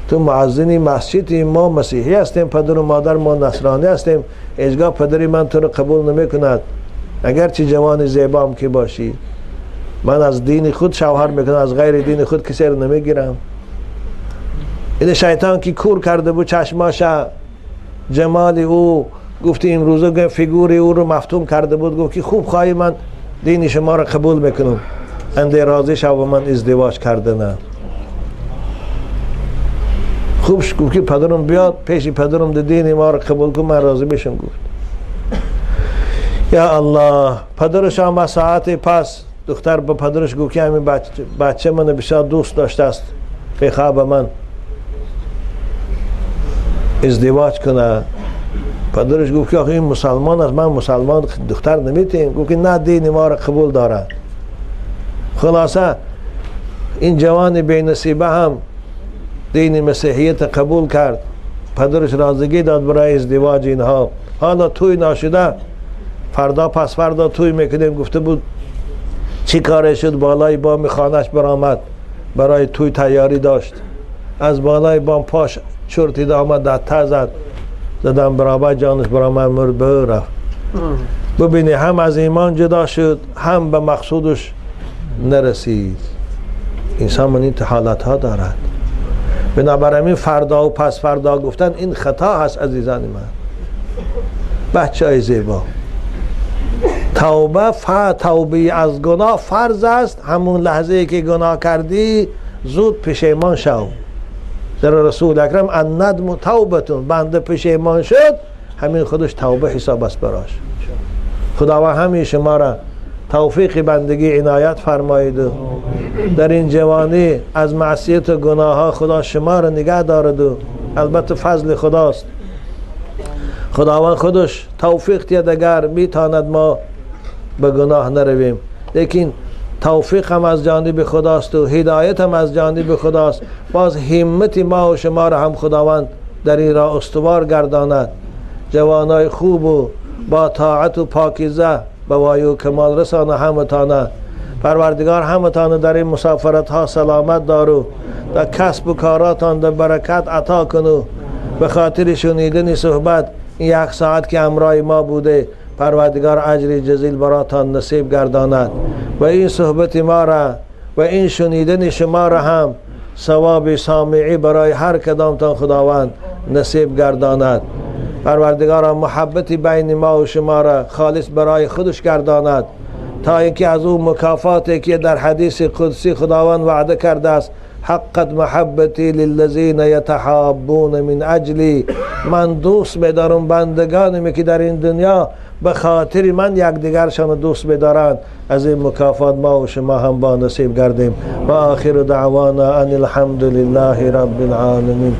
تو معزنی مسجدی، ما مسیحی هستیم، پدر و مادر ما نصرانی هستیم، هیچگاه پدری من تو رو قبول نمیکند، اگرچه جوان زیبام که باشی، من از دین خود شوهر میکنم، از غیر دین خود کسی رو نمیگیرم. این شیطان که کور کرده بود چشماش، جمال او، گفت امروزه فیگور او رو مفتون کرده بود، گفت که خوب خواهی من دین شما رو قبول میکنم، انده راضی شو من ازدواج کرده نه. خوب گفت که پدرم بیاد پیش پدرم دین ما رو قبول کن، من راضی بشم. گفت یا الله. پدرش آمد ساعت پس دختر به پدرش گفت که همین بچه من بسیار دوست داشته است، میخواد به من ازدواج کنه. پدرش گفت که آخه این مسلمان است، من مسلمان دختر نمیتیم. گفت که نه، دین ما رو قبول داره. خلاصه این جوان بی نصیبه هم دین مسیحیت قبول کرد، پدرش راضیگی داد برای ازدواج اینها. حالا توی ناشده، فردا پس فردا توی میکنیم. گفته بود چی کاره شد، بالای بام خانهش برآمد، برای توی تیاری داشت، از بالای بام پاش چرتید آمد در ته زد، زدن برابر جانش برآمد، مرد برفت. ببینی هم از ایمان جدا شد، هم به مقصودش نرسید. انسان من این حالت ها دارد. بنابراین فردا و پس فردا گفتن این خطا هست عزیزان من. بچه های زیبا، توبه توبه از گناه فرض است. همون لحظه ای که گناه کردی زود پشیمان شو. زیرا رسول اکرم الندم توبتون، بنده پشیمان شد همین خودش توبه حساب است براش. خداوند همین شما را توفیق بندگی عنایت فرمایید و در این جوانی از معصیت و گناه ها خدا شما را نگه دارد و البته فضل خداست. خداوند خودش توفیق دید اگر میتاند ما به گناه نرویم، لیکن توفیق هم از جانب خداست و هدایت هم از جانب خداست. باز همت ما و شما را هم خداوند در این راه استوار گرداند. جوانای خوب و با طاعت و پاکیزه به وای و کمال رسانه همتانه. پروردگار همتانه در این مسافرت ها سلامت دارو، در کسب و کاراتان در برکت عطا کنو. به خاطر شنیدن صحبت این یک ساعت که همراه ما بوده، پروردگار اجر جزیل براتان نصیب گرداند و این صحبت ما را و این شنیدن شما را هم ثواب سامعی برای هر کدامتان خداوند نصیب گرداند. پروردگارا محبت بین ما و شما را خالص برای خودش گرداند تا اینکه از او مکافاتی که در حدیث قدسی خداوند وعده کرده است، حقت محبتی للذین یتحابون من اجلی، من دوست بدارم بندگانمی که در این دنیا به خاطر من یکدیگرشان دوست بدارند، از این مکافات ما و شما هم با نصیب گردیم. و آخر دعوانا ان الحمد لله رب العالمین.